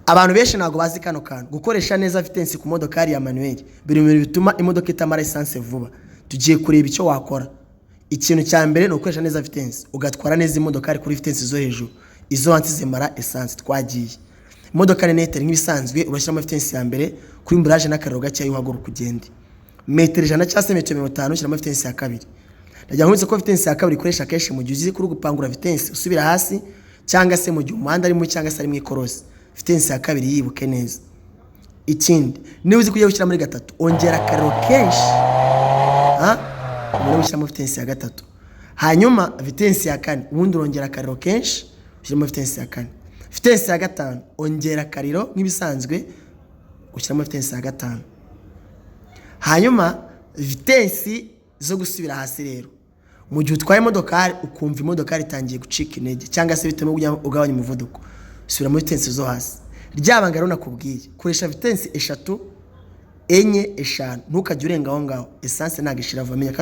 Abantu benshi ntabwo bazi kano kantu. Gukoresha neza vitesse ku modokari ya manuel biri mu bintu bituma imodoka itamara essence vuba. Tugiye kureba icyo wakora. Ikintu cya mbere ni ugukoresha neza vitesse, ugatwara neza imodokari kuri vitesse zo hejuru, izo hasi zimara essence. Twagiye. Imodoka ni neutre nk'ibisanzwe, urashyiramo vitesse ya mbere kuri embrayage n'akariro gakeya, uhaguruka ugende metero 100 cyangwa se metero 50, ushyiramo vitesse ya kabiri. Ndagira ngo ko vitesse ya kabiri ikoresha kenshi mu gihe uzi kuri gupangura vitesse usubira hasi, cyangwa se mu gihe umuhanda ari mubi, cyangwa se ari mu ikorosi. Vitesse ya kabiri yibuke neza. Ikindi, niba uzi ko ugiye gushyira muri gatatu, ongera akariro kenshi, ubone gushyiramo vitesse ya gatatu. Hanyuma vitesse ya kane, ubundi urongera akariro kenshi, ushyiramo vitesse ya kane. Vitesse ya gatanu, ongera akariro nk'ibisanzwe, ushyiramo vitesse ya gatanu. Hanyuma vitesse zo gusubira hasi rero, mu gihe utwaye imodokari ukumva imodokari itangiye gucika intege, cyangwa se bitewe n'uburyo ugabanya umuvuduko, subira muri vitesse zo hasi. Ryaba rero nakubwiye, koresha vitesse eshatu, enye, eshanu, ntukajye urenga aho ngaho. Essence ntabwo ishira vuba. Menya.